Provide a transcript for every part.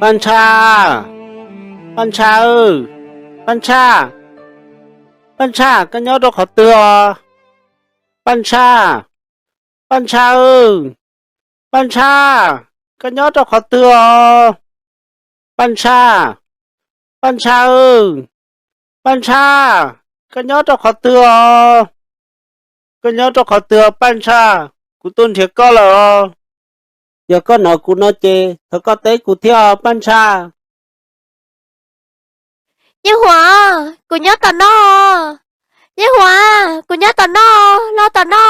Paj Ntsha, Paj Ntsha, Paj Ntsha, Paj Ntsha, koj nyob rau qhov twg os? Paj Ntsha, Paj Ntsha, Paj Ntsha, koj nyob rau qhov twg os? Paj Ntsha, Paj Ntsha, Paj Ntsha, koj nyob rau qhov twg os? Koj nyob rau qhov twg, Paj Ntsha? Kuv tuaj nrhiav koj lawm os. Yog koj hnov kuv no ces thov koj teb kuv thiab os, Paj Ntsha. Yeej Huam, kuv nyob tom no. Yeej Huam, kuv nyob tom no, los tom no.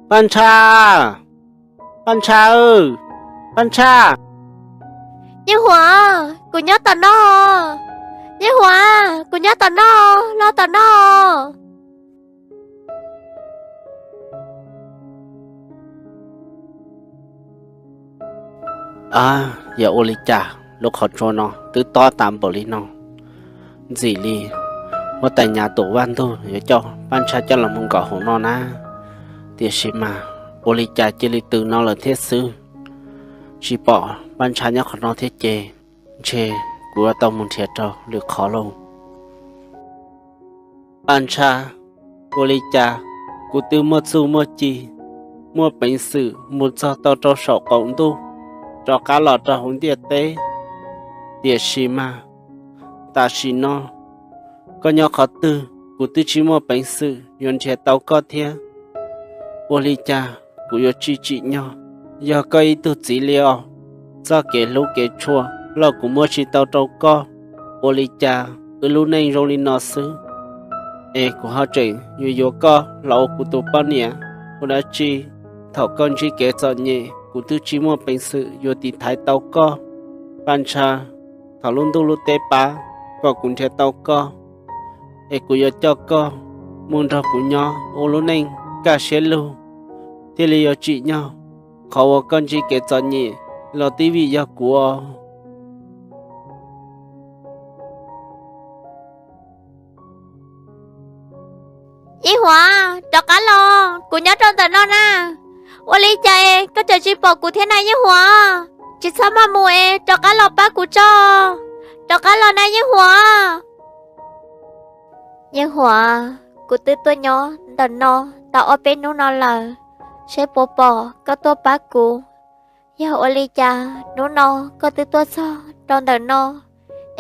Paj Ntsha, Paj Ntsha, Paj Ntsha. Yeej Huam, kuv nyob tom no. Yeej Huam, kuv nyob tom no, los tom no. A, yog ua li cas lub qhov tsua no twb tob tas npaum li no? Ntxim li huab tais Nyas tus vaj ntug yuav coj Paj Ntsha coj los mus nkaum hauv no na. Tiam sis mas ua li cas cia li tws no lawm thiab xwb? Tsis pom Paj Ntsha nyob qhov no thiab ces ntshe kuv yuav tau mus nrhiav rau lwm qhov lauj. Paj Ntsha, ua li cas kuv twb muaj txuj muaj ci, muaj peev xwm mus txog tau rau saum qaum ntuj, rov qab los rau hauv ntiaj teb, tiam sis mas tam sim no koj nyob qhov twg kuv twb tsis muaj peev xwm yuav nrhiav tau koj thiab. Ua li cas kuv yuav tsis tsim nyog yog koj ib tug txiv li os? Txoj kev hlub kev tshua los kuv muab tsis tau rau koj. Ua li cas wb lub neej zoo li no xwb, es kuv ho tseem yuav yuav koj los ua kuv tus poj niam ua dab tsi? Thaum koj ntsib kev txom nyem kuv twb tsis muaj peev xwm yuav tiv thaiv tau koj. Paj Ntsha, thov lub ntuj lub teb pab kom kuv nrhiav tau koj, es kuv yuav coj koj mus nrog kuv nyob ua lub neej kaj siab lug, thiaj li yuav tsim nyog qhov uas koj ntsib kev txom nyem los twb vim yog kuv os. Yeej Huam, rov qab los, kuv nyob rau ntawm no na. Ua li cas es koj tseem tsis pom kuv thiab na Yeej Huam? Tsis txhob maj mus es rov qab los pab kuv tso. Rov qab los na Yeej Huam. Yeej Huam, kuv twb tuaj nyob ntawm no tau ob peb hnub no lawm, seb puas pom koj tuaj pab kuv. Yog ua li cas hnub no koj twb tuaj txog rau ntawm no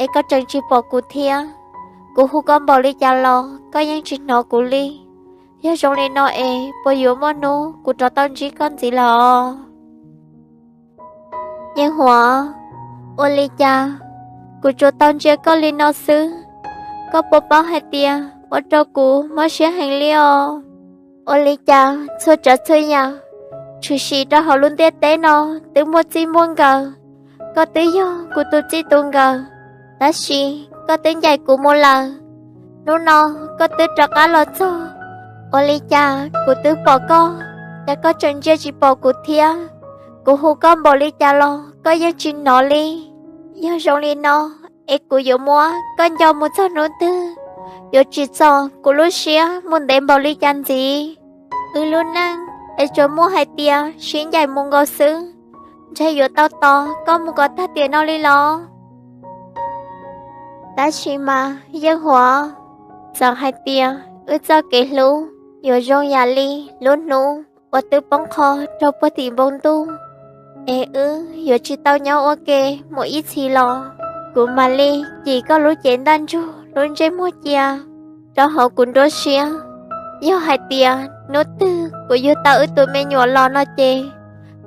es koj tseem tsis pom kuv thiab? Kuv hu koj npaum li cas los koj yeej tsis hnov kuv li. Yog zoo li no es puas yuav muaj hnub kuv rov tau ntsib koj ntxiv lawm os? Yeej Huam, ua li cas kuv tsuas tau ntsia koj li no xwb, koj puas paub hais tias ua rau kuv mob siab heev li os? Ua li cas txhua tsav txhua yam tshwm sim rau hauv lub ntiaj teb no twb muaj txij muaj nkawm, koj twb yog kuv tus txij tus nkawm, tab sis koj twb ncaim kuv mus lawm. Hnub no koj twb rov qab los txog, ua li cas kuv twb pom koj, cas koj tseem ntsia tsis pom kuv thiab? Kuv hu koj npaum li cas los koj yeej tsis hnov li. Yog zoo li no es kuv yuav muab koj nco mus txog hnub twg? Yuav tsim txom kuv lub siab mus ntev npaum li cas ntxiv? Wb lub neej es tsuas muaj hais tias sib ncaim mus nkaus xwb, ntshe yuav tau tos koj mus kom tag tiam no li los? Tab sis mas Yeej Huam, txawm hais tias wb txoj kev hlub yuav zoo yam li lub hnub uas twb poob qho rau puag tim npoo ntuj, es wb yuav tsis tau nyob ua ke mus ib txhis los, kuv mam li cim koj lub cev ntaj ntsug lub ntsej muag cia rau hauv kuv nruab siab. Yog hais tias hnub twg kuv yug tau wb tus me nyuam los no ces,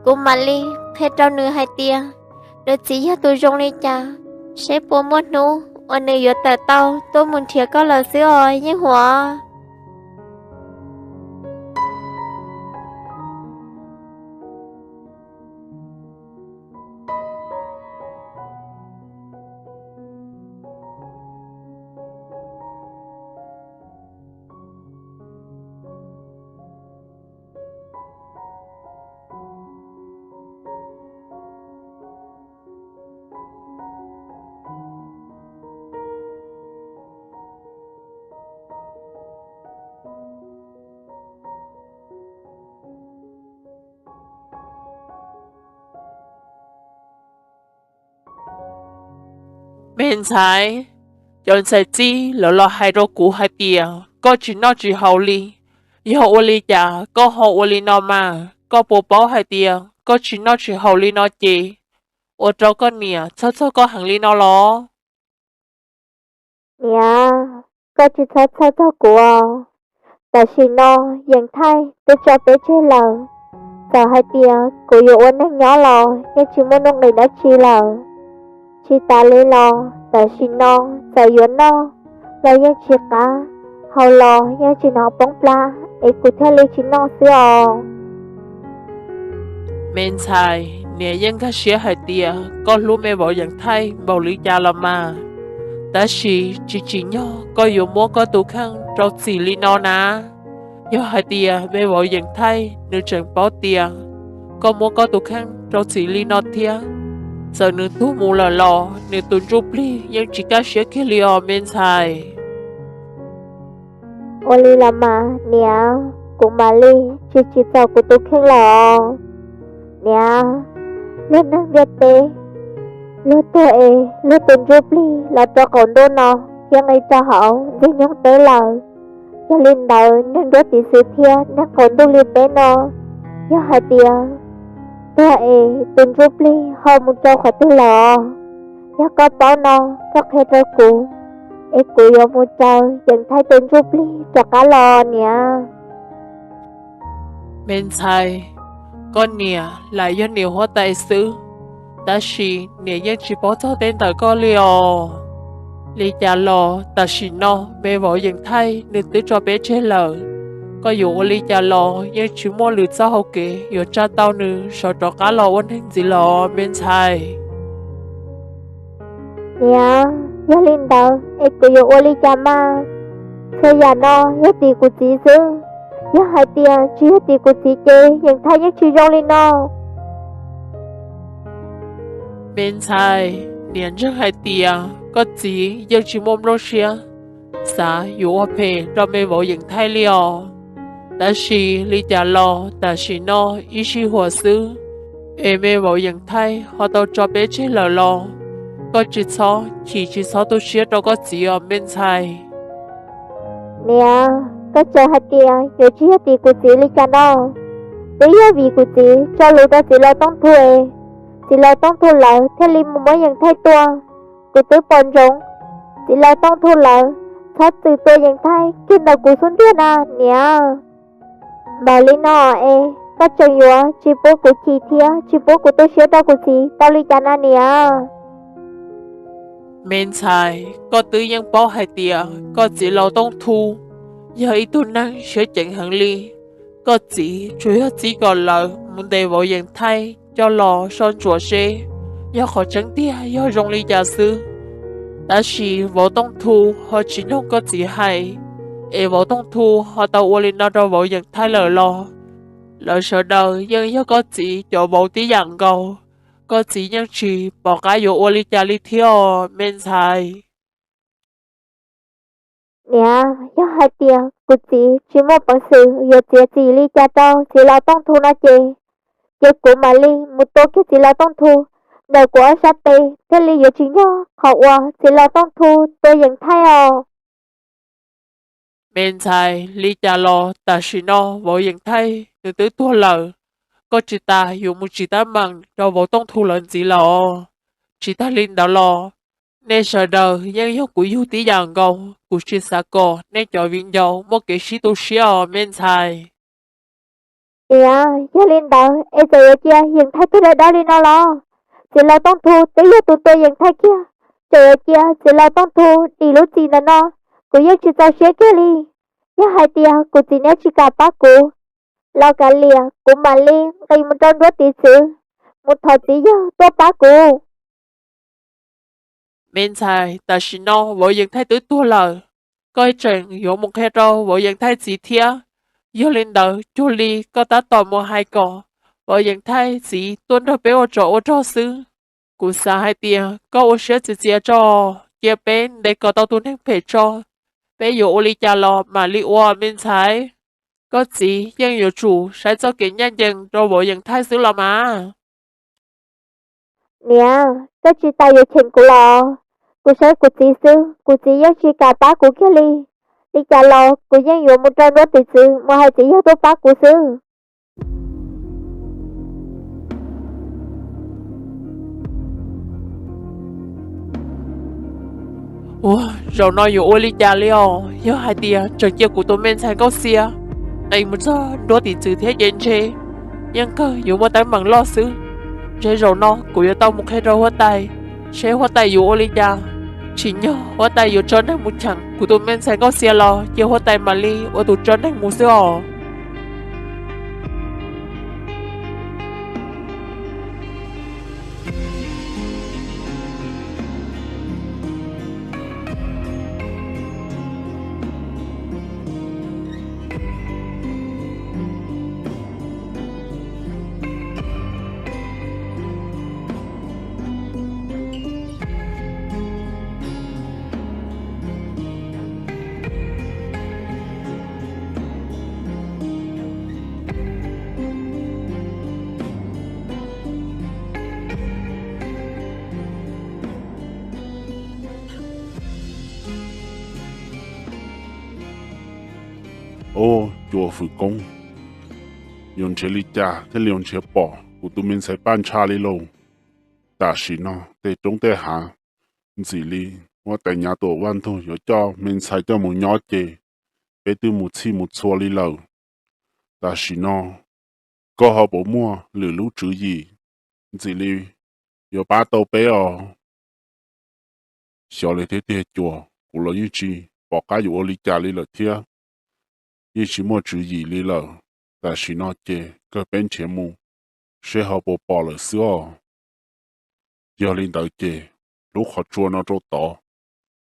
kuv mam li qhia rau nws hais tias nws txiv yog tus zoo li cas, seb puas muaj hnub uas nws yuav tawm tau tuaj mus nrhiav koj lawm xwb os Yeej Huam. Me ntxhais, cov ntxhais txib lawv los hais rau kuv hais tias koj tsis noj tsis haus li, yog ua li cas koj ho ua li no mas? Koj puas paub hais tias koj tsis noj tsis haus li no ces ua rau koj niam txhawj txog koj heev li no los? Niam, koj tsis txhob txhawj txog kuv os. Tam sim no Yees Thaij twb tso peb tseg lawm. Txawm hais tias kuv yuav ua neeg nyob los yeej tsis muaj nuj nqis dab tsi lawm. Tsis tas li los tam sim no txawm yuav noj los yeej tsis qab, haus los yeej tsis hnov poob plab, es kuv thiaj li tsis noj xwb os. Me ntxhais, niam yeej nkag siab hais tias koj hlub me vauv Yees Thaij npaum li cas los mas, tab sis tsis tsim nyog koj yuav muab koj tus kheej rau txim li no na. Yog hais tias me vauv Yees Thaij nws tseem paub tias koj muab koj tus kheej rau txim li no thiab, txawm nws tuag mus lawm los nws tus ntsuj plig yeej tsis kaj siab kiag li os me ntxhais. Ua li los mas niam, kuv mam li tsis tsim txom kuv tus kheej lawm os. Niam, luag neeg ntiaj teb, luag tuag es luag tus ntsuj plig los rau qaum ntuj no thiab nqis rau hauv ntxwg nyoog teb lawm. Yog li ntawd neeg nruab tiv xwv thiab neeg qaum ntuj li peb no, yog hais tias tuag es tus ntsuj plig ho mus rau qhov twg lawm? Yog koj paub no koj qhia rau kuv, es kuv yuav mus raws Yees Thaij tus ntsuj plig rov qab los niam. Me ntxhais, koj niam lam yog niam huab tais xwb, tab sis niam yeej tsis paub txog tej ntawm koj li os. Li cas los tam sim no me vauv Yees Thaij nws twb tso peb tseg lawm, koj yuav ua li cas los yeej tsis muaj lwm txoj hau kev yuav tsa tau nws sawv rov qab los ua neeg ntxiv los me ntxhais. Niam, yog li ntawd es kuv yuav ua li cas mas? Txhua yam no yog tim kuv txiv xwb. Yog hais tias tsis yog tim kuv txiv ces Yees Thaij yeej tsis zoo li no. Me ntxhais, niam ntseeg hais tias koj txiv yeej tsis muaj nplooj siab xav yuav ua phem rau me vauv Yees Thaij li os. Tab sis li cas los tam sim no ib sij huam xwb, es me vauv Yees Thaij ho tau tso peb tseg lawm los, koj tsis txhob chim tsis txhob tu siab rau koj txiv os me ntxhais. Niam, koj tseem hais tias yuav tsis yog tim kuv txiv li cas no? Twb yog vim kuv txiv tso lus rau txiv laus Tooj Thu es, txiv laus Tooj Thu lawv thiaj li mus muab Yees Thaij tua. Kuv twb pom ntsoov txiv laus Tooj Thu lawv txhob txwm tua Yees Thaij kiag ntawm kuv xub ntiag na niam. Npaum li no es koj tseem yuav tsis pub kuv chim thiab tsis pub kuv tu siab rau kuv txiv tau li cas na niam? Me ntxhais, koj twb yeej paub hais tias koj txiv laus Tooj Thu yog ib tug neeg siab ceev heev li. Koj txiv tsuas yog txib kom lawv mus ntes vauv Yees Thaij coj los soj ntsuam seb yog qhov tseeb tiag yog zoo li cas xwb. Tab sis vauv Tooj Thu ho tsis mloog koj txiv hais, es vauv Tooj Thu ho tau ua li no rau vauv Yees Thaij lawm los, lawv sawv daws yeej yog koj txiv cov vauv tib yam nkaus. Koj txiv yeej tsis pom qab yuav ua li cas li thiab os me ntxhais. Niam, yog hais tias kuv txiv tsis muaj peev xwm yuav txiav txim li cas rau txiv laus Tooj Thu no ces, ces kuv mam li mus tua kiag txiv laus Tooj Thu ntawm kuv ob sab tes thiaj li yuav tsis yog qhov uas txiv laus Tooj Thu tua Yees Thaij os. Me ntxhais, li cas los tam sim no vauv Yees Thaij nws twb tuag lawm, koj tsis tas yuav mus tsim teeb meem rau vauv Tooj Thu lawv ntxiv lawm os. Tsis tag li ntawd los, nej sawv daws yeej yog kuv yug tib yam nkaus, kuv tsis xav kom nej cov viv ncaus muaj kev sib tu siab os me ntxhais. Niam, yog li ntawd es txawm yuav cia Yees Thaij tuag dawb dawb li no los? Txiv laus Tooj Thu twb yog tus tua Yees Thaij kiag, txawm yuav cia txiv laus Tooj Thu dim lub txim ntawm no, kuv yeej tsis txaus siab kiag li. Yog hais tias kuv txiv neb tsis kam pab kuv, los kav liam kuv mam li nqis mus rau nruab tiv txwv, mus thov txiv yawg tuaj pab kuv. Me ntxhais, tam sim no vauv Yees Thaij twb tuag lawm, koj tseem yuav mus qhia rau vauv Yees Thaij txiv thiab. Yog li ntawd cuag li koj tab tom mus hais kom vauv Yees Thaij txiv tuaj nrog peb ua tsov ua rog xwb. Kuv xav hais tias koj ua siab txias txias tso, cia peb ntes kom tau tus neeg phem tso, peb yuav ua li cas los mam li ua me ntxhais. Koj txiv yeej yuav tsum saib txoj kev ncaj ncees rau vauv Yees Thaij xwb los mas. Niam, koj tsis tas yuav cheem kuv los? Kuv saib kuv txiv xwb, kuv txiv yeej tsis kam pab kuv kiag li. Li cas los kuv yeej yuav mus rau nruab tim txwv mus hais txiv yawg tuaj pab kuv xwb. Ua, zaum no yuav ua li cas li os? Yog hais tias tseem cia kuv tus me ntxhais Nkauj Xia nqis mus txog nruab tim txwv thiab ces ntshe yeej kawg yuav muaj teeb meem loj xwb. Ntshe zaum no kuv yuav tau mus qhia rau huab tais, seb huab tais yuav ua li cas. Tsim nyog huab tais yuav tso neeg mus cheem kuv tus me ntxhais Nkauj Xia los cia huab tais mam li ua tus tso neeg mus xwb os. Au, Cua Fwm Koob, yuav nrhiav li cas thiaj li yuav nrhiav pom kuv tus me ntxhais Paj Ntsha li lauj? Tam sim no tej roob tej hav ntxim li huab tais Nyav Tuam Vaj Ntug yuav coj me ntxhais coj mus nyob ces peb twb mus txhij mus txhua li lawm. Tam sim no koj ho puas muaj lwm lub tswv yim ntxim li yuav pab tau peb os? Xyov li thiab tiag Cua, kuv los yeej tsis pom qab yuav ua li cas li lawm thiab. Yeej tsis muaj tswv yim li lawm. Tam sim no ces kawg peb nrhiav mus seb ho puas pom lawm xwb os. Yog li ntawd ces lub qhov tsua no rau tod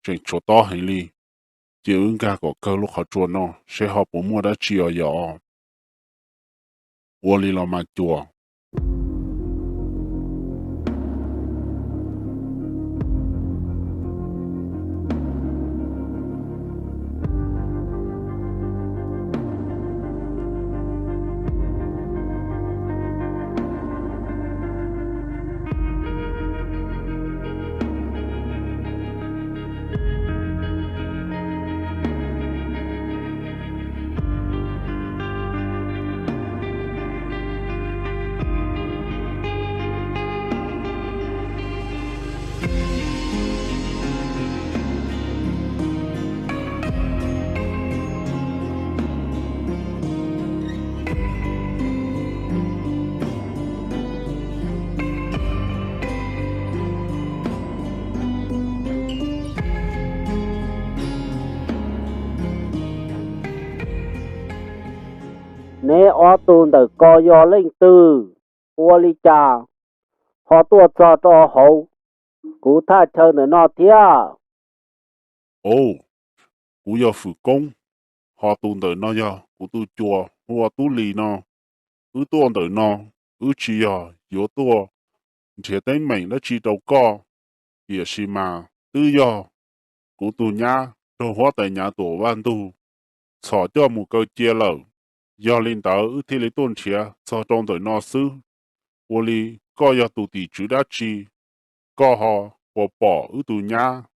tseem tshuav tob heev li, cia wb nkag kom kawg lub qhov tsua no seb ho puas muaj dab tsi os yog. Ua li los mas Cua. Neb ob tug ntawm ko yog leej twg? Ua li cas ho tuaj txog rau hauv kuv thaj chaw ntawm no thiab? Au, kuv yog Fwm Koob, ho tus ntawm no yog kuv tus Cua hu ua Tub Lis no. Wb tuaj ntawm no, wb tsis yog yuav tuaj nrhiav teeb meem dab tsi rau koj, tiam sis mas twb yog kuv tus nyab raug huab tais Nyav Tuam Vaj Ntug txhom coj mus kaw cia lawm. Yog li ntawd wb thiaj li tuaj nrhiav txog rau ntawm no xwb. Ua li koj yog tus tim tswv dab tsi, koj ho puas pom wb tus nyab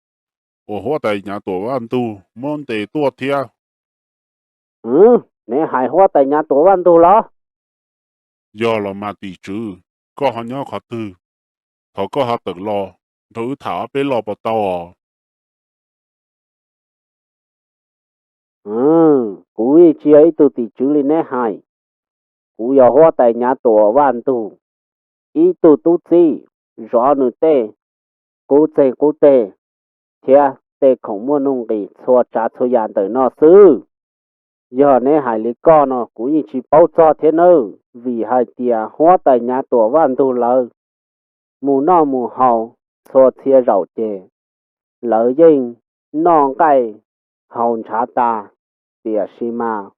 uas huab tais Nyav Tuam Vaj Ntug muab ntes tuaj thiab? Neb hais huab tais Nyav Tuam Vaj Ntug los? Yog los mas tim tswv, koj ho nyob qhov twg? Thov koj ho tawm los nrog wb tham ob peb lo puas tau os? Kuv yeej tsis yog ib tug tim tswv li neb hais. Kuv yog huab tais Nyav Tuam Vaj Ntug, ib tug tub txib zov nws tej qub txeeg qub teg thiab tej khoom muaj nuj nqis txhua tsav txhua yam ntawm no xwb. Yog neb hais li koj no kuv yeej tsis paub txog thiab nawb, vim hais tias huab tais Nyav Tuam Vaj Ntug lawv mus noj mus haus txhua txhia zaum ces lawv yeej noj nqaij haus ntshav tas, tiam sis mas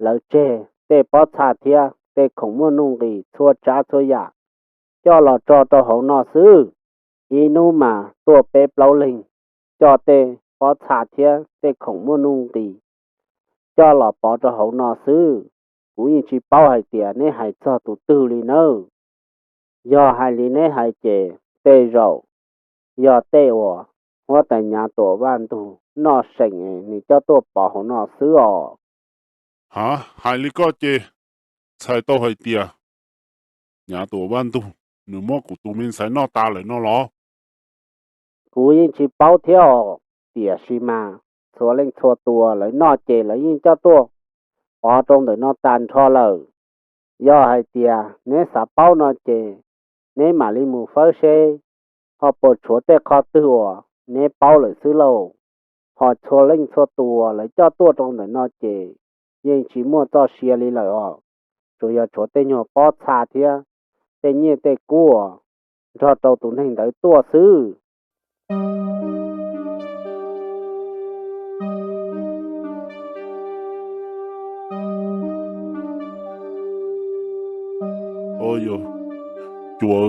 lawv tseg tej pob txha thiab tej khoom muaj nuj nqis txhua tsav txhua yam coj los tso rau hauv no xwb. Ib hnub mas tuaj peb plaub leeg coj tej pob txha thiab tej khoom muaj nuj nqis coj los pov rau hauv no xwb. Kuv yeej tsis paub hais tias neb hais txog tus twg li nawb. Yog hais li neb hais ces tej zaum yog tej uas huab tais Nyav Tuam Vaj Ntug noj seem nws coj tuaj pov hauv no xwb os. Ha, hais li koj ces txhais tau hais tias Nyav Tuam Vaj Ntug nws muab kuv tus me ntxhais noj tas lawm no los? Kuv yeej tsis paub thiab os, tiam sis mas txhua leej txhua tus lawv noj ces lawv yeej coj tuaj pov rau ntawm no tas nrho lawm. Yog hais tias neb xav paub no ces neb mam li mus fawb seb ho puas tshuav tej qhov twg uas neb paub lawm xwb lauj. Ho txhua leej txhua tus lawv coj tuaj rau ntawm no ces yeej tsis muaj txoj sia li lawm os, tsuas yog tshuav tej nyuag pob txha thiab tej nyiaj tej kub uas nrog rau tus neeg ntawd tuaj xwb. Cua,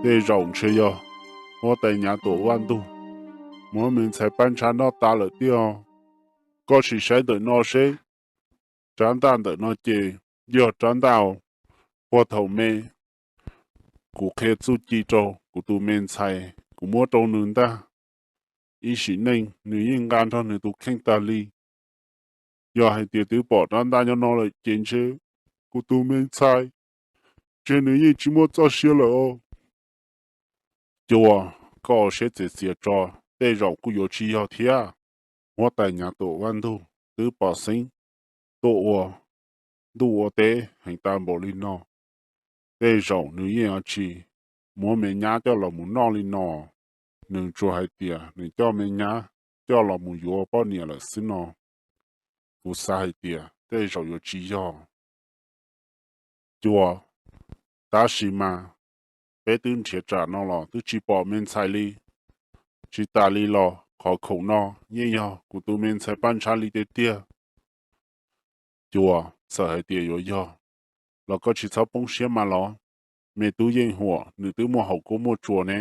tej zaum ntshe yog huab tais Nyav Tuam Vaj Ntug muab me ntxhais Paj Ntshav noj tas lawm tiag. Koj sim saib ntawm no seb, rab ntaj ntawm no ces yog rab ntaj puag thaum me kuv qhia txuj ci rau kuv tus me ntxhais, kuv muab rau nws ntag. Ib sim neej nws yeej nqa nrog nws tus kheej tas li. Yog hais tias twb pom rab ntaj nyob no lawm ces ntshe kuv tus me ntxhais, ntshe nws yeej tsis muaj txoj sia lawm os. Cua, koj siab txias txias tso, tej zaum kuj yuav tsis yog thiab. Huab tais Nyav Tuam Vaj Ntug twb pom xeeb tuaj ua ntuj ua teb heev tas npaum li no, tej zaum nws yeej yuav tsis muab me nyab coj los mus noj li no. Nws tsuas hais tias nws coj me nyab coj los mus yuav poj niam lawm xwb no. Kuv xav hais tias tej zaum yuav tsis yog. Cua, tab sis mas peb twb nrhiav tsam no los twb tsis pom me ntxhais li. Tsis tas li los qhov khoom no yeej yog kuv tus me ntxhais Paj Ntshav li tiag tiag. Cua, txawm hais tias yuav yog los koj tsis txhob poob siab mas los. Me tub Yeej Huam nws twb muaj hauv koob muaj tsuas ne,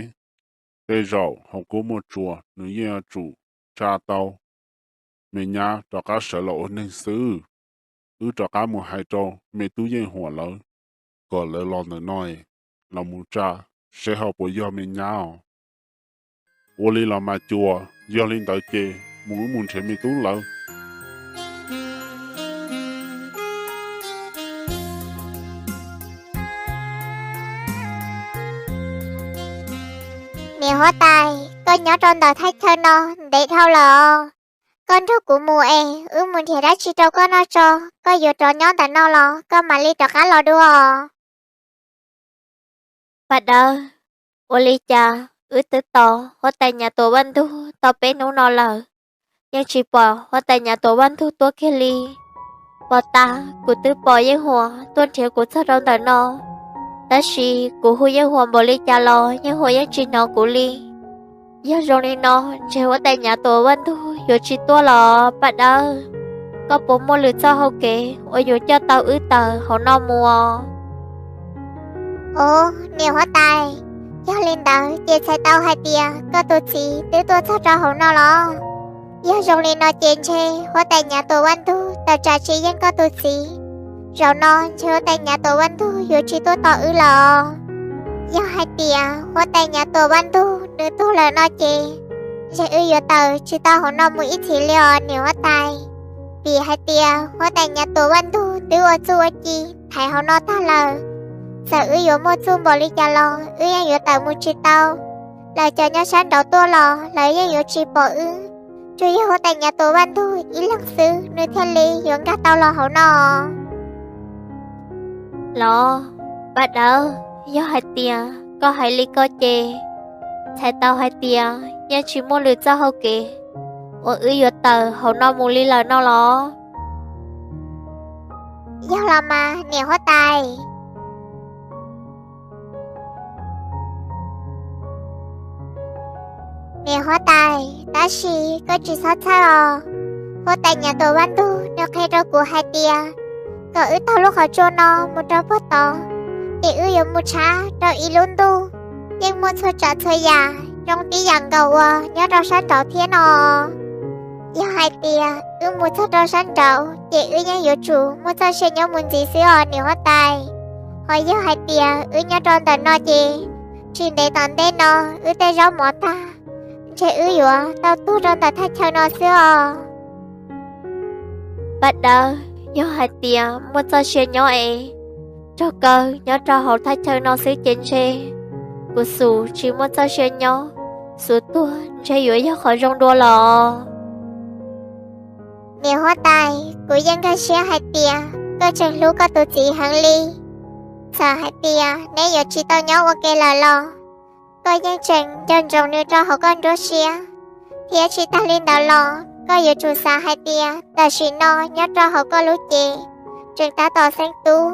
tej zaum hauv koob muaj tsuas nws yeej yuav tsum tsa tau me nyab rov qab sawv los ua neeg xwb. Wb rov qab mus hais rau me tub Yeej Huam lawv kom lawv los ntawm no los mus tsa seb ho puas yog me nyab os. Ua li los mas Cua, yog li ntawd ces mus wb mus nrhiav me tub lawv. Niam huab tais, koj nyob rau ntawm thaj chaw no ntev dhau lawm os. Koj nrog kuv mus es wb mus nrhiav dab tsi rau koj noj tso, koj yuav rov nyob ntawm no los koj mam li rov qab los dua. Paj Dawb, ua li cas wb twb tos huab tais Nyav Tuam Vaj Ntug tau peb hnub no lawm, yeej tsis pom huab tais Nyav Tuam Vaj Ntug tuaj kiag li. Pom tas kuv twb pom Yeej Huam tuaj nrhiav kuv txog rau ntawm no, tab sis kuv hu Yeej Huam npaum li cas los Yeej Huam yeej tsis hnov kuv li. Yog zoo li no, ntshe huab tais Nyav Tuam Vaj Ntug yuav tsis tuaj los Paj Dawb. Koj puas muaj lwm txoj hau kev uas yuav coj tau wb tawm hauv no mus? Os, niam huab tais, yog li ntawd ces txhais tau hais tias koj tus txiv twb tuaj txog rau hauv no los? Yog zoo li no ces ntshe huab tais Nyav Tuam Vaj Ntug tawm tsam tsis yeej koj tus txiv. Zaum no ntshe huab tais Nyav Tuam Vaj Ntug yuav tsis tuaj tos wb los? Yog hais tias huab tais Nyav Tuam Vaj Ntug nws tuag lawm no ces ntshe wb yuav tawm tsis tau hauv no mus ib txhis li os niam huab tais. Vim hais tias huab tais Nyav Tuam Vaj Ntug twb ua txuj ua ci thaiv hauv no tag lawm. Txawm wb yuav muaj txuj npaum li cas los wb yeej yuav tawm mus tsis tau. Lawv cov nyob sab nraud tuaj los lawv yeej yuav tsis pom wb. Tsuas yog huab tais Nyav Tuam Vaj Ntug ib leeg xwb nws thiaj li yuav nkag tau los hauv no. Los, Paj Dawb, yog hais tias koj hais li ko ces txhais tau hais tias yeej tsis muaj lwm txoj hau kev uas wb yuav tawm hauv no mus li lawm no los? Yog los mas niam huab tais. Niam huab tais, tab sis koj tsis txhob txhawj os. Huab tais Nyav Tuam Vaj Ntug nws qhia rau kuv hais tias kom wb taug lub qhov tsua no mus rau puag tod, ces wb yuav mus tshab rau ib lub ntuj yeej muaj txhua tsav txhua yam zoo tib yam nkaus uas nyob rau sab nraud thiab no. Yog hais tias wb mus txog rau sab nraud ces wb yeej yuav tsum muaj txoj sia nyob mus ntxiv xwb os niam huab tais. Ho yog hais tias wb nyob rau ntawm no ces tsis ntev tom ntej no wb tej zaub mov tag, ntshe wb yuav tau tuag rau ntawm thaj chaw no xwb os. Paj Dawb, yog hais tias muaj txoj sia nyob es, nrog koj nyob rau hauv thaj chaw no xwb ces ntshe kuv xub tsis muaj txoj sia nyob, xub tuag ntshe yuav yog qhov zoo dua los. Niam huab tais, kuv yeej nkag siab hais tias koj tseem hlub koj tus txiv heev li. Txawm hais tias neb yuav tsis tau nyob ua ke lawm los koj yeej tseem nco ntsoov nws rau hauv koj nruab siab, thiab tsis tag li ntawd los koj yuav tsum xav hais tias tam sim no nyob rau hauv koj lub cev tseem tab tom xeeb tub.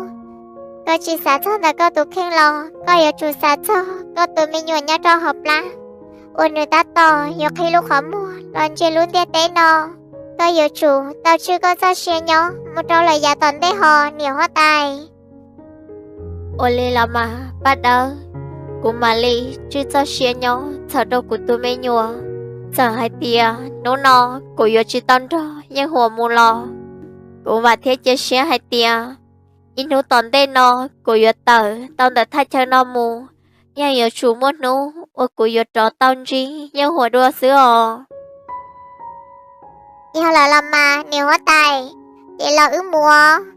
Koj tsis xav txog ntawm koj tus kheej los koj yuav tsum xav txog koj tus me nyuam nyob rau hauv plab uas nws tab tom yuav qhib lub qhov muag los ntsia lub ntiaj teb no. Koj yuav tsum tau tswj koj txoj sia nyob mus rau lawm yav tom ntej hos niam huab tais. Ua li los mas Paj Dawb, kuv mam li tswj txoj sia nyob txhawm rau kuv tus me nyuam. Txawm hais tias hnub no kuv yuav tsis tau nrog Yeej Huas mus los kuv vam thiab cia siab hais tias ib hnub tom ntej no kuv yuav tawm tau ntawm thaj chaw no mus, yeej yuav tsum muaj hnub uas kuv yuav rov tau ntsib Yeej Huas dua xwb os. Yog lawm los mas niam huab tais, ces los wb mus.